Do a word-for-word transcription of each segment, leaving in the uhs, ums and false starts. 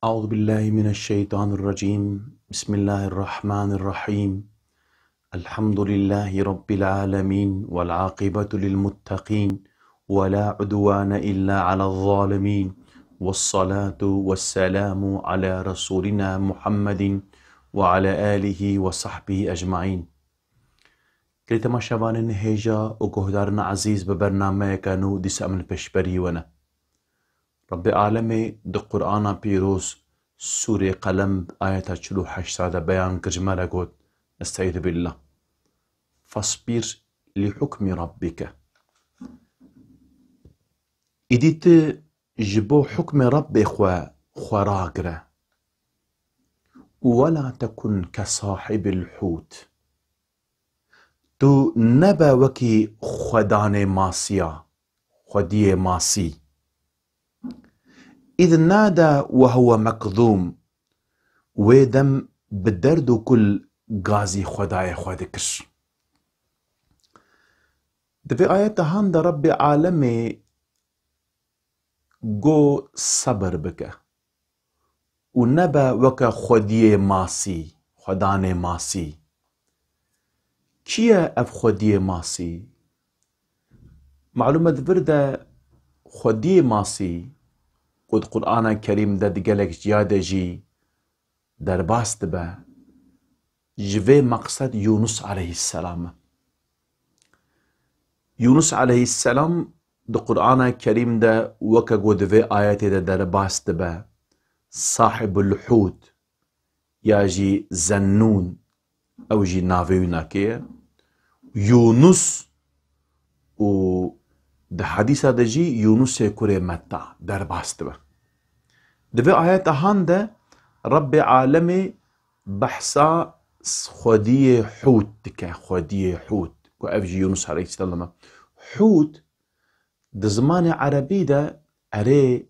أعوذ بالله من الشيطان الرجيم. بسم الله الرحمن الرحيم. الحمد لله رب العالمين، والعاقبة للمتقين، ولا عدوان إلا على الظالمين، والصلاة والسلام على رسولنا محمد وعلى آله وصحبه أجمعين. Gelî temaşevanên hêja û guhdarên ezîz, bi bernameyeke nû dîsa min pêşberî we ne. Rebbê Alemê di Qur'ana Pîroz, Sûrê Qelem, ayeta çil û heşt de beyan kir, ji me re got, Estaizu billah. Fasbir li hukmi rabbike. Îdî tu ji bo hukmê Rebbê xwe, xwe ragire. Wela tekun ke sahibil hût. Tu nebe wekî xwedanê masiya, xwediyê masî. Îd nade we huwe mekzûm, wê dem bi derd û kul gazî xwedayê xwe dikir. Di vê ayeta han de Rebbê Alemê go sebir bike û nebe weke xwediyê masî, xwedanê masî. Kî ye ev xwediyê masî? Malûm e di vir de xwediyê masî ku di Qur'ana Kerîm de di gelek ciya de jî derbas dibe, ji vê meqsed Yûnus aleyhisselam e. Yûnus aleyhisselam di Qur'ana Kerîm de weke ku di vê ayetê de derbas dibe, Sahibul Hût ya jî Zennûn, ew jî navê wî nakê ye. Yûnus û di hedîsa de jî Yûnusê kurê Metta derbas dibe. Di vê ayeta han de Rebbê Alemê behsa xwediyê hût dike, xwediyê hût, ku ev jî Yûnus aleyhisselam e. Hût di zimanê erebî de erê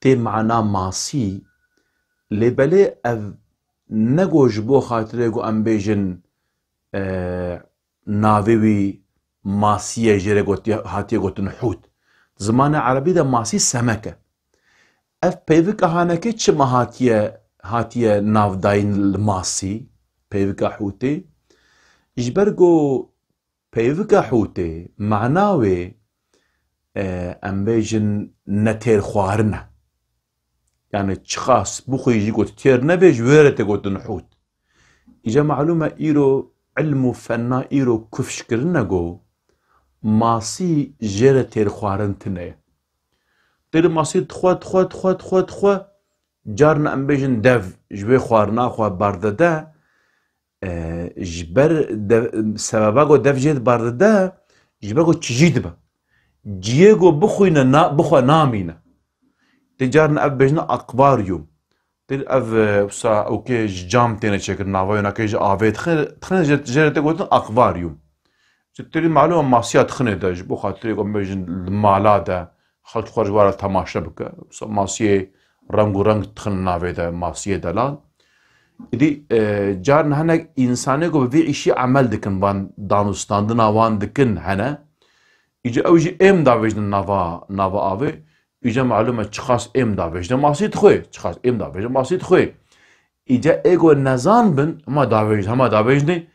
tê mana masî, lê belê ev ne go ji bo xatirê ku em bêjin, e, navê wî masî ye, jê re gotiye, hatiye gotin hût. Di zimanê erebî de masî semek e. Ev peyvika hanekê çima hatiye, hatiye navdayîn li masî, peyvika hûtê? Ji ber ku peyvika hûtê, mana wê, e, em bêjin netêrxwarin e. Yani çiqas bixwî jî ku tu têr nebê, ji wê re tê gotin hût. Îca malûm e îro ilm û fena îro kifş kirine ku masî jê re têrxwarin tune ye. Têr masî dixwe, dixwe, dixwe, dixwe, dixwe, carna em bêjin dev ji wê xwarina xwe berdide, e, ji ber de-, sebeba ku dev jê diberdide, ji ber ku çijî dibe. Ciyê ku bixwîne na-, bixwe namîne. Tê carna ev bêjine akvaryum. Tê ev, e, wisa ewkê ji cam têne çêkirin, nava wê nakê ji avê dixin-, dixine jê, jê re tê gotin akvaryum. Ji têrî malûm e masiya dixine de, ji bo xatirê ku em bêjin li mala de, xelk xwe ji wara temaşe bike. Wisa masiyê reng û reng dixin navê de, masiyê delal. Îdî, e, carna hinek însanê ku bi vî îşî emel dikin, van danûstandina wan dikin hene. Îca ew jî êm davêjin nava, nava avê. Îca malûm e çiqas êm davêjine masî dixwe, çiqas êm davêjine masî dixwe. Îca ê ku nezan bin, hema davêjin, hema davêjinê,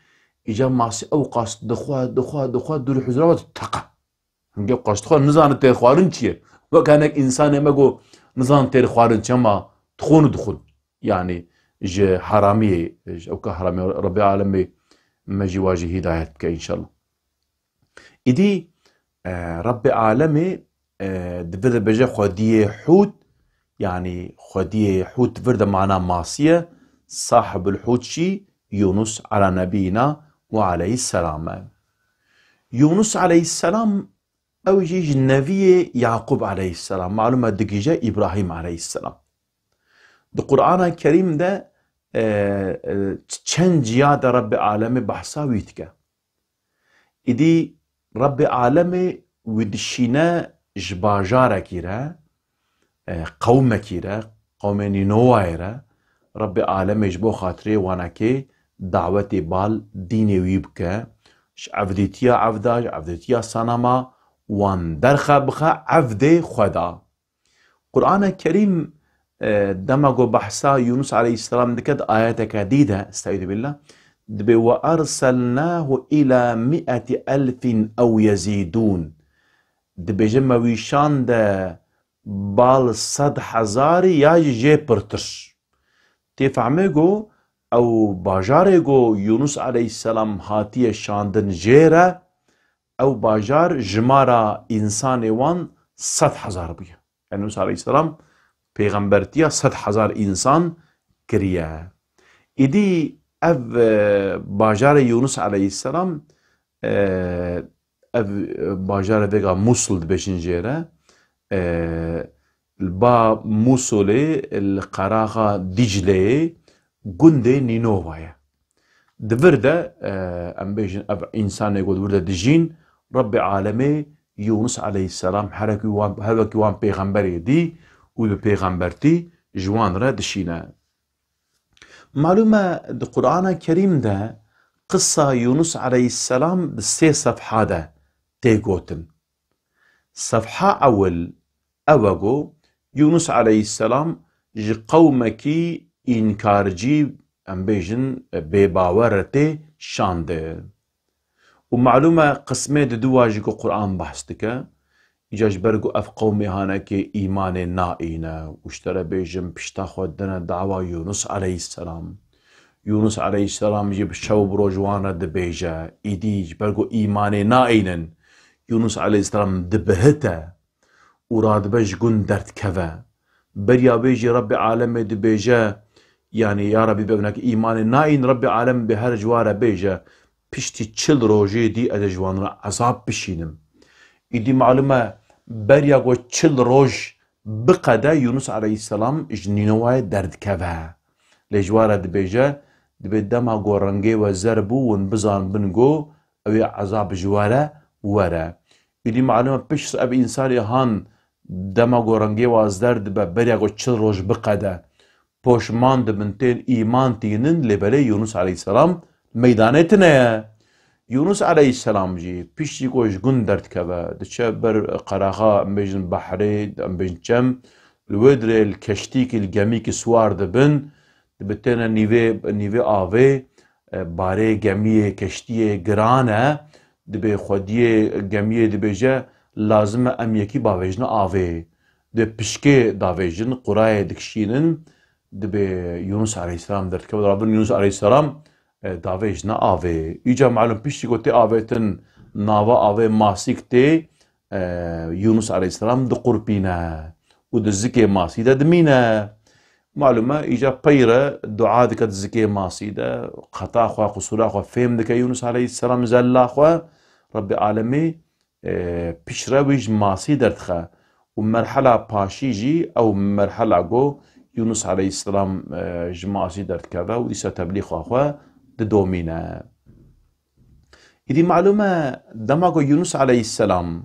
îca masî ew qas dixwe, dixwe, dixwe, dûrî huzura we teqe. Hingê qas dixwe nizane têrxwarin çi ye. Wek hinek însanê me ku nizane têrxwarin çi, hema dixwin û dixwin. Yani ji heramiyê, ji ewka heramiyê Rebbê Alemê me jî wa jî hîdayet bike înşallah. Îdî, e, Rebbê Alemê, e, di vir de bêje xwediyê hût, yani xwediyê hût di vir de mana masî ye, sahibul hût jî Yûnus ala nebiyina we aleyhisselam e. Yûnus aleyhisselam ew jî ji neviyê Yaqûb aleyhisselam, malûm e digije Îbrahîm aleyhisselam. Di Qur'ana Kerîm de, e, e, çend ciya de Rebbê Alemê behsa wî dike. Îdî Rebbê Alemê wî dişîne ji bajarekî re, e, qewmekî re, qewmê Nînowayê re, Rebbê Alemê ji bo xatirê wanekê dawetê bal dînê wî bike, ji evdîtiya evda, ji evdîtiya sanama wan derxe bixe evdê xwe da. Qur'ana Kerîm, e, dema ku behsa Yunus aleyhisselam dike di ayeteke dî de, estaizu billah, dibê: "Ve erselnahu ila mi'eti elfin ew yezîdûn." Dibêje me wî şande bal sed hezarî ya jî jê pirtir. Tê fehmê ku ew bajarê ku Yunus aleyhisselam hatiye şandin jê re, ew bajar jimara însanê wan sed hezar bûye. Yani Yunus aleyhisselam pêxembertiya sed hezar însan kiriye. Îdî ev, e, bajarê Yunus aleyhisselam, e, ev, e, bajarê vêga Musul dibêjin jê re, e, li ba Musulê li qeraxa Dicleyê gundê Nînova ye. Di vir de, e, em bêjin ev însanê ku di vir de dijîn, Rebbê alemê Yunus aleyhisselam her wekî wan, her wekî wan pêxemberê dî û bi pêxembertî ji wan re dişîne. Malûm e, di Qur'ana Kerîm de qisa Yunus aleyhisselam di sê sefha de tê gotin. Sefha ewil ew e ku Yunus aleyhisselam ji qewmekî înkarcî, em bêjin, bêbawer re tê şandin. Û malûm e, qismê di dû wa jî ku Qur'an behs dike, îca ji ber ku ev qewmê hanekê îmanê naîne û ji te re bêjin pişta xwe dine dawa Yunus aleyhisselam. Yunus aleyhisselam jî bi şev bi roj wan re dibêje, îdî ji ber ku îmanê naînin, Yunus aleyhisselam dibihite û radibe ji gund derdikeve. Beriya wê jî Rebbê alemê dibêje, yanî ya Rebbî bi evnek îmanê naîn, Rebbê alem bê her ji wan re bêje, piştî çil rojê dî ez ê ji wan re ezab bişînim. Îdî malûm e, beriya ku çil roj biqede Yunus aleyhisselam ji Nînowayê derdikeve. Lê ji wan re dibêje, dibê dema ku rengê we zer bû, hûn bizanibin ku ew ê ezab ji we re were. Îdî malûm e pişt ev însanê han dema ku rengê wa zer dibe, beriya ku çil roj biqede, poşman dibin, tên îman tînin, lê belê Yunus aleyhisselam meydanê tine ye. Yunus aleyhisselam jî piştî ku ji gund derdikeve, diçe ber qeraxa, em bêjin behrê, em bêjin çem, li wê dirê li keştîkî, li gemîkî siwar dibin, dibe têne nîvê, nîvê avê, e, barê gemiyê, keştiyê giran e, dibê xwediyê gemiyê dibêje, lazim e em yekî bavêjine avê. Dibê pişkê davêjin, qurayê dikişînin, dibê Yunus aleyhisselam derdikeve, rabin Yunus aleyhisselam, e, davêjine avê. Îca malûm piştî ku tê avêtin, nava avê masîk tê, e, Yunus aleyhisselam diqurpîne û di zikê masî de dimîne. Malûm e, îca peyre dua dike di zikê masî de, xeta xwe, qisûra xwe fêm dike Yunus aleyhisselam, zella xwe, Rebbê alemê, e, piştre wî ji masî derdixe û merhela paşî jî ew merhela ku Yunus aleyhisselam, e, ji masî derdikeve û dîsa teblîxa xwe didomîne. Îdî malûm e, dema ku Yunus aleyhisselam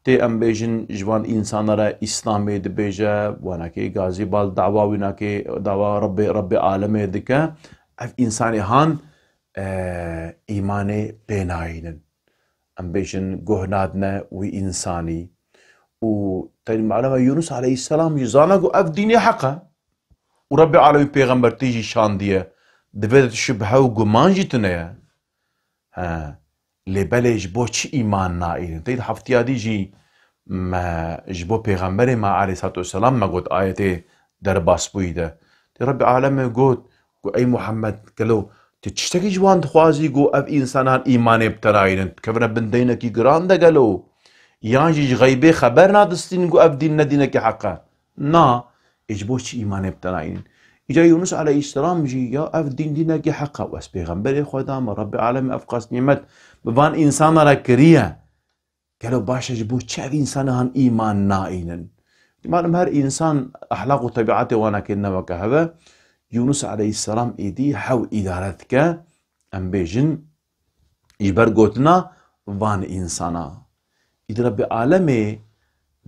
tê, em bêjin, ji van însana re Îslamê dibêje, wanekê gazî bal dawa wî nake, dawa Rebbê, Rebbê alemê dike, ev însanê han, e, îmanê pê nayînin. Em bêjin, guh nadine wî însanî. Û tenê malûm e Yunus aleyhisselam jî zana ku ev dînê heq e. Û Rebbê alemê pêxembertî jî şandiye. Divê de şibhe û guman jî tune ye. He. Lê belê ji bo çi îman naînin? Tê di heftiya dî jî me ji bo pêxemberê me aleyhissalatu vesselam me got, ayetê derbasbûyî de. Tê Rebbê alemê got ku ey Muhammed, gelo tu tiştekî ji wan dixwazî ku ev însanan îmanê bi te nayînin? Dikevine bin deynekî giran de gelo? Yan jî ji xeybê xeber nadistînin ku ev dîn ne dînekî heq e? Na, ê ji bo çi îmanê bi te nayînin? Îca Yunus aleyhisselam jî, ya ev dîn dînekî heq e û ez pêxemberê Xweda me, Rebbê alemê ev qas nîmet bi van însana re kiriye. Gelo baş e ji bo çi ev însana han îman naînin? Malum her însan ehlaq û tebiatê wana kê ne weke hev e. Yunus aleyhisselam êdî hew îdare dike, em bêjin, ji ber gotina van însana. Îdî Rebbê alemê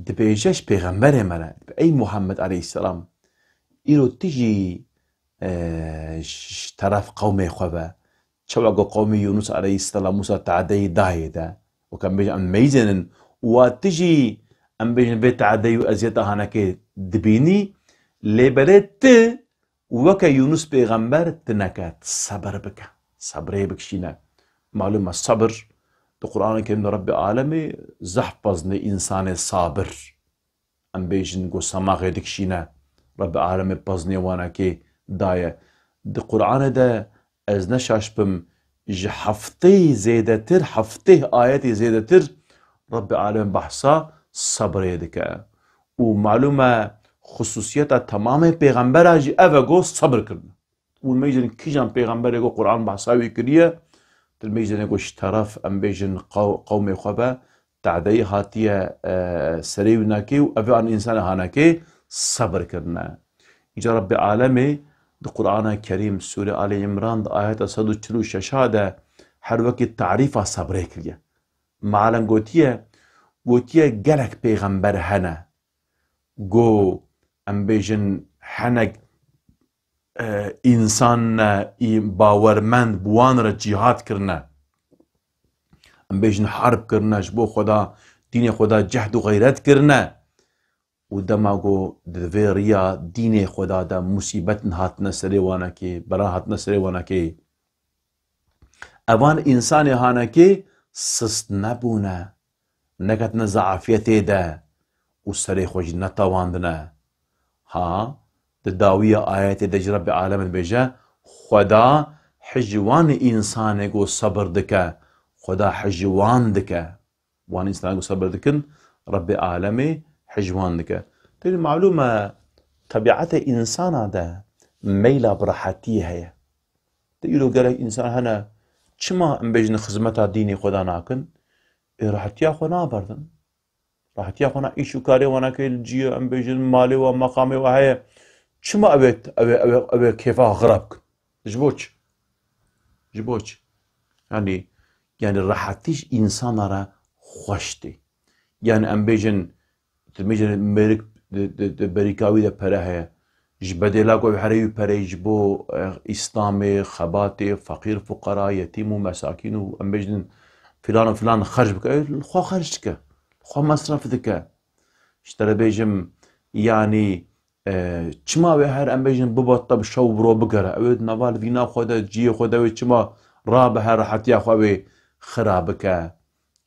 dibêje ji pêxemberê me re, ey Muhammed aleyhisselam, îro tu jî, e, ji teref qewmê xwe ve, çawa ku qewmê Yunus aleyhisselam wisa teadeyî dayê de, weke em bêjin em meyzênin, wa tu jî, em bêjin, vê teadeyî û eziyeta hanekê dibînî, Lê belê tu weke Yûnus pêxember tu neke, tu sebir bike. Sebrê bikişîne. Malûm e, sebir di Qur'anê Kerîm de Rebbê Alemê zehf pezinê însanê sabir. Em bêjin ku semaxê dikişîne. Rebbê Alemê pezinê wanekê daye. Di Qur'anê de ez ne şaş bim, ji heftê zêdetir, heftê ayetê zêdetir Rebbê Alemê behsa sebrê dike. Û malûm e, xususiyeta temamê pêxembera jî ev e ku sebir kirine. Û mêjin kîjan pêxemberê ku Qur'an behsa wî kiriye, tu mêjinê ku ji teref, em bêjin, qew-, qewmê xwe be, tadeyî hatiye, e, serê wî nekê û ev an însanê hanekê sebir kirine. Îca Rebbê Alemê di Qur'ana Kerîm, Sûre Alî Îmran, di ayeta sed û çil û şeş de her wekî tarîfa sebrê kiriye. Mealen gotiye, gotiye gelek pêxember hene. Go, em bêjin, henek, e, însan ne, î-, bawermend bi wan re cîhad kirine. Em bêjin herb kirine, ji bo Xweda, dînê Xweda cehd û xeyret kirine. Û dema ku di vê riya dînê Xweda de musîbet hatine serê wanekê, bela hatine serê wanekê, evan însanê hanekê sist nebûne, neketine zeafiyetê de û serê xwe jî netewandine. Ha, di dawiya ayetê de jî Rebbê Alemê dibêje, Xweda hej wan însanê ku sebir dike, Xweda hej wan dike. Wan însanan ku sebir dikin, Rebbê Alemê hej wan dike. Têdî malûm e, tebiatê însana de meyla bi rehetiyê heye. Te îro gelek însan hene, çima em bêjin xizmeta dînê Xweda nakin? Ê, rehetiya xwe naberdin. Rehetiya xwe na îş û karê wan nake li ciyê, em bêjin malê wan, meqamê wan heye. Çima ew ê, ew ê, ew ê, ew ê kêfa xirab kin? Ji bo çi? Ji bo çi? Yanî, yanî rehetî ji însana re xweş tê. Yanî em bêjin, tu mêjin mêrik di, di, di berîka wî de pere heye. Ji bedêla ku ew here wî pereyê ji bo, eh, Îslamê, xebatê, feqîr, fuqara, yetîm û mesakîn û em bêjin filan û filan xerc bike. Ew li xwe xerc dike. Li xwe mesref dike. Ji te re bêjim, yanî, e, çima wê her em bêjin bibat te bi şev bi ro bigere? Ew ê di nava li vîna xwe de, ciyê xwe de wê çima rabe her rehetiya xwe wê xira bike?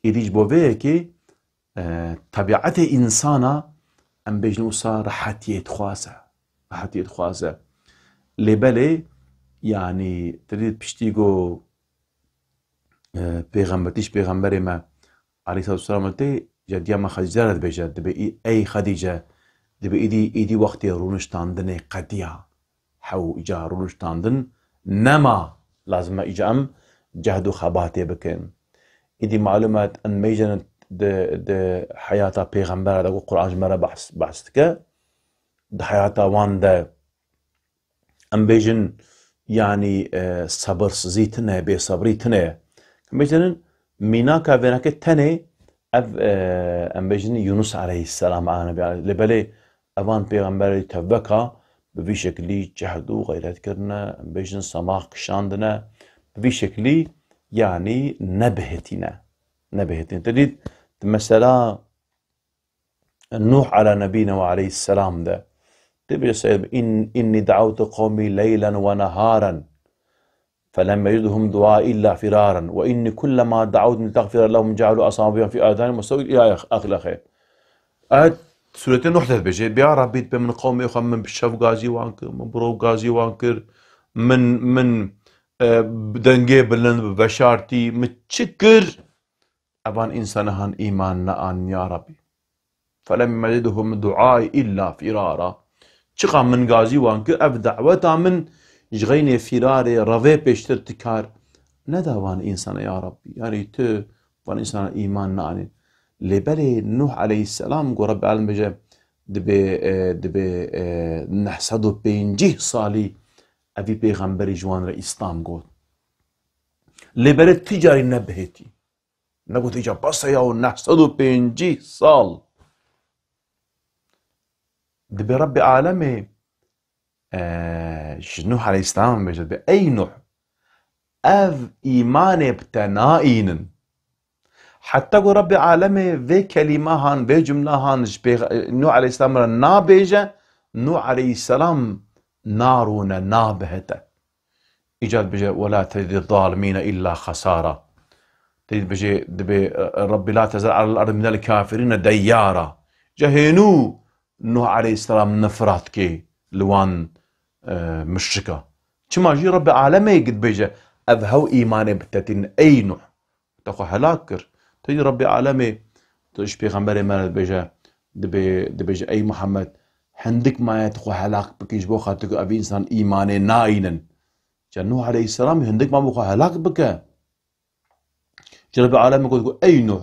Êdî ji bo vê yekê, e, tebiatê însana em bêjin wisa rehetiyê dixwaze. Rehetiyê dixwaze. Lê belê, yanî, te dît piştî ku e, pêxember, tîş pêxemberê me, aleyhissalatu vesselam, tê, ji diya me Xedîce re dibêje, dibê, "Ey Xedîce, dibê îdî, îdî wextê rûniştandinê qediya. Hew îca rûniştandin nema. Lazim e îca em cehd û xebatê bikin." Îdî malûm e, em mêjin di, di heyata pêxembera de ku Quran ji me re behs, behs dike, di heyata wan de em bêjin, yanî, e, sebirsizî tune, bêsebrî tune ye. Em bêjin, mînaka vênekê tenê ev, e, em bêjin Yunus aleyhisselam, ala nebî aleyh-, lê belê evan pêxemberê tevbeka bi vî şekilî cehd û xeyret kirine, em bêjin semax kişandine, bi vî şekilî, yanî, nebihêtîne. Nebihêtîne. Te dît, di mesela Nuh ala nebîne ve aleyhisselam de. Dibê Seyyid, "İn-, inni da'awtu qawmi leylen ve neharen. Felem yezidhum duai illa firaren. Ve inni kullema da'awtuhum litagfira lehum cealu asabi'ahum fi azanihim ve sevu ila ahir-, ahir." Ayet Sûretê Nuh de dibêje, "Ya Rabbî, dibê min qewmê xwe min bi şev gazî wan kir, min bi rov gazî wan kir, min, min, e, bi dengê bilind, bi veşartî, min çi kir?" Evan însana han îman neanin, ya Rabbî. Felem yezidhum duai illa firara. Çiqa min gazî wan kir, ev daweta min ji xeynê firarê, revê pêştir tikar neda van însana, ya Rabbî. Yanî tu van însana îman neanîn. Lê belê Nuh aleyhisselam, ku Rebbê alem bêje, dibê, e, dibê, e, neh sed û pêncî salî evî pêxemberî ji wan re Îslam got. Lê belê tu carî nebihêtî. Negot, "Îca bes e ya, û neh sed û pêncî sal." Dibê Rebbê alemê, e, ji Nuh aleyhisselam bêje, dibê, "Ey Nuh, ev îmanê bi te naînin." Heta ku Rebbê alemê vê kelîma han, vê cumla han ji pêx-, Nuh aleyhisselam re nabêje, Nuh aleyhisselam narûne, nabihete. Îca dibêje, "Ve la tecidi zalimîne illa xesara." Dibêje, dibê, "Rabbi la tezar alel ardi minel kafirîne deyyara." Îca hênû Nuh aleyhisselam nifrat kê li wan, e, muşrika. Çima jî Rabbi alemê dibêje, "Ev hew îmanê bi te tînin, ey Nuh." Te xwe helak kir. Tu jî Rebbê alemê, tu ji pêxemberê me re dibêje, dibê-, dibêje, "Ey Muhammed, hindik maye tu xwe helak bikî ji bo xatir ku ev însan îmanê naînin." Ca Nuh aleyhisselam hindik ma bû xwe helak bike. Ji Rebbê alemê got, got, "Ey Nuh,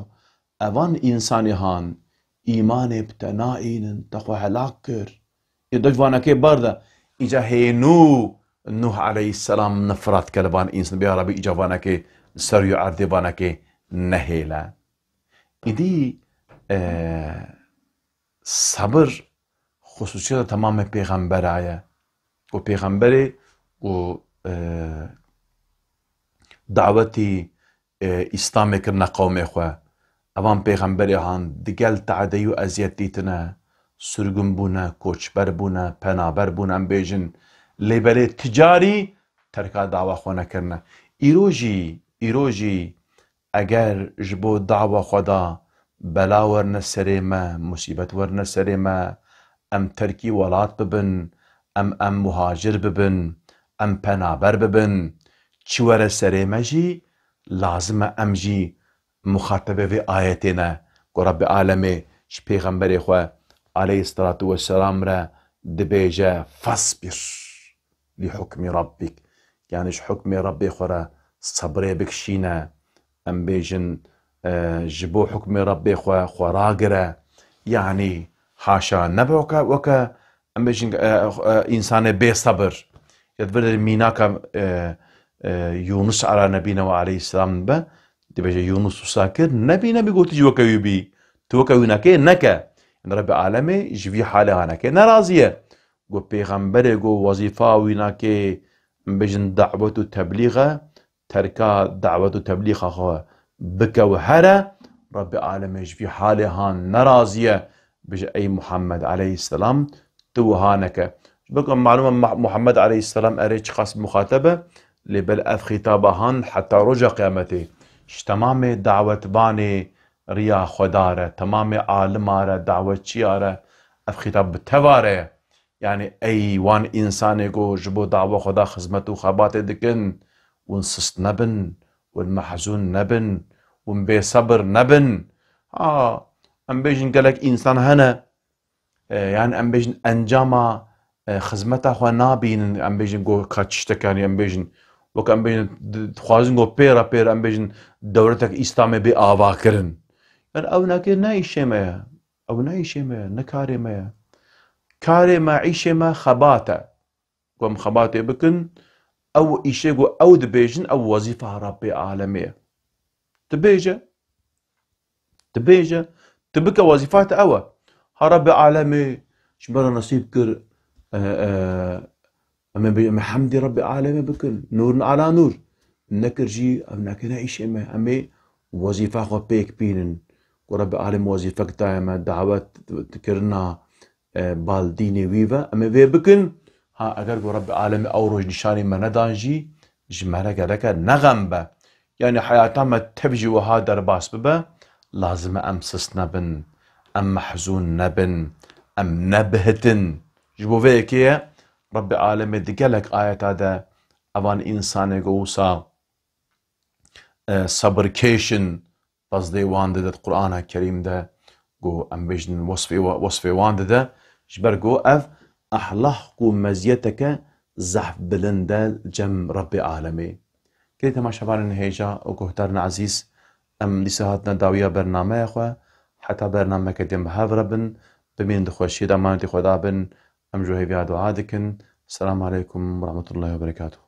evan însanê han îmanê bi te naînin, te xwe helak kir." Ê de ji vanekê berde. Îca hênû Nuh aleyhisselam nifrat ke li van însan, bê ya Rabî îca vanekê ser û erdê vanekê nehêle. Îdî, e, sabir xususiyeta temamê pêxembera ye. Û pêxemberê û, e, dawetî, e, Îslamê kirine qewmê xwe. Evan pêxemberê han digel te'deyî û eziyet dîtine, sirgûn bûne, koçber bûne, penaber bûne, em bêjin. Lê belê ti carî terka dawa xwe nekirine. Îro jî, îro jî eger ji bo dawa xwe da bela werine serê me, musîbet werine serê me, em terkî welat bibin, em, em muhacir bibin, em penaber bibin, çi were serê me jî, lazim e em jî muxatebê vê ayetê ne ku Rebbê alemê ji pêxemberê xwe aleyhisselatu vesselam re dibêje, "Fasbir li hukmi rabbik." Yani ji hukmê Rebbê xwe re sebrê bikişîne. Em bêjin, e, ji bo hukmê Rebbê xwe, xwe ragire. Yani haşa nebe weke, weke em bêjin, e, e, însanê bêsebir. Ya di vir de mînaka, e, e, Yunus ala nebîne ve aleyhisselam be, dibêje Yunus wisa kir, nebî, nebî gotî jî weke wî bî. Tu weke wî nekê, neke. Yani Rebbê alemê ji vî halê hanekê nerazî ye. Got pêxemberê got wezîfa wî nakê, em bêjin dawet û teblîx e, terka dawet û teblîxa xwe bike û here, Rebbê alemê ji vî halê han nerazî ye, bêje, "Ey Muhammed aleyhisselam, tu wiha neke." Ji ber ku malûm e Muh-, Muhammed aleyhisselam erê çiqas muxateb e, lê bel ev xîtaba han heta roja qiyametê ji temamê dawetvanê riya xwedar e, temamê alima re, dawetçiya re ev xîtab bi teva re ye. Yani ey wan însanê ku ji bo dawa Xweda xizmet û xebatê dikin, hûn sist nebin, hûn mehzûn nebin, hûn bêsebir nebin. Ha, em bêjin gelek însan hene, e, yani em bêjin encama, e, xizmeta xwe nabînin, em bêjin ku ka tiştek, yani em bêjin, wek em bêjin, di-, dixwazin ku pê re pê re em bêjin dewletek Îslamê bê avakirin. Yani ew neke ne îşê me ye. Ew ne îşê me ye, ne karê me ye. Karê me, îşê me xebat e. Ku em xebatê bikin, ew îşê ku ew dibêjin, ew wezîfa Rabbê alemê ye. Tu bêje, tu bêje, tu bike, wezîfa te ew e. Ha Rabbê alemê ji me re nesîb kir, e, e, Em ê bi-, em ê hemdî Rebbê alemê bikin. Nûrin ala nûr. Nekir jî, ev neke ne îşê me. Em ê wezîfa xwe pêk bînin. Ku Rebbê alem wezîfek daye me, dawet kirina, e, bal dînê wî ve. Em ê vê bikin. Ha, eger ku Rebbê alemê ew roj nîşanî me nedan jî, ji me re gereke ne xem be. Yani heyata me tev jî wiha derbas bibe, lazim e em sist nebin, em mehzûn nebin, em nebihitin. Ji bo vê yekê ye Rebbê alemê di gelek ayeta de evan însanê ku wisa, e, sebirkêş in, qezdê wan dide di Qur'ana Kerîm de, ku em bêjin wesfê wa-, wesfê wan dide, ji ber ku ev ehlaq û meziyeteke zehf bilind e cem Rebbê alemê. Gelî temaşevanên hêja û guhdarên ezîz, em dîsa hatine dawiya bernameya xwe. Heta bernameke din bi hev re bin, bimînin di xweşiyê de, emanetî Xweda bin. Em ji we hêviya dua dikin. Selamu aleykum ve rahmetullahi ve berekatuhu.